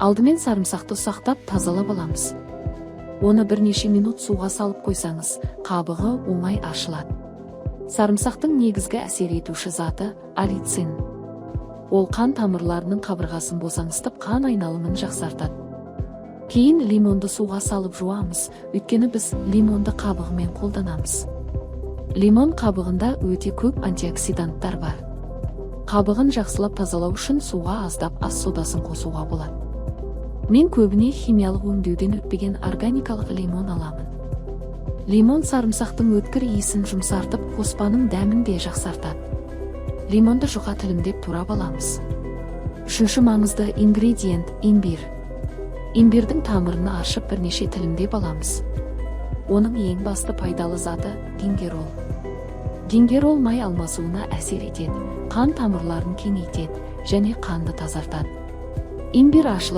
Алдымен сарымсақты ұсақтап, тазалап аламыз. Оны бірнеше минут суға салып қойсаңыз, қабығы оңай ашылады. Сарымсақтың негізгі әсер етуші заты – аллицин. Ол қан тамырларының қабырғасын босаңсытып, қан айналымын жақсартады. Кейін лимонды суға салып жуамыз, өйткені біз лимонды қабығымен қолданамыз. Лимон қабығында өте көп антиоксиданттар бар. Қабығын жақсылап тазалау үшін суға аздап ас содасын қосуға болады. Мен көбіне химиялық өңдеуден өтпеген органикалық лимон аламын. Лимон сарымсақтың өткір иісін жұмсартып, қоспаның дәмін де жақсартады. Лимонды жұқа тілімдеп турап аламыз. Үшінші маңызды ингредиент – имбирь. Имбирдің тамырын аршып, бірнеше тілімдеп аламыз. Оның ең басты пайдалы заты – гингерол. Гингерол май алмасуына әсер етеді, қан тамырларын кеңейтеді және қанды тазартады. Имбирь ашылы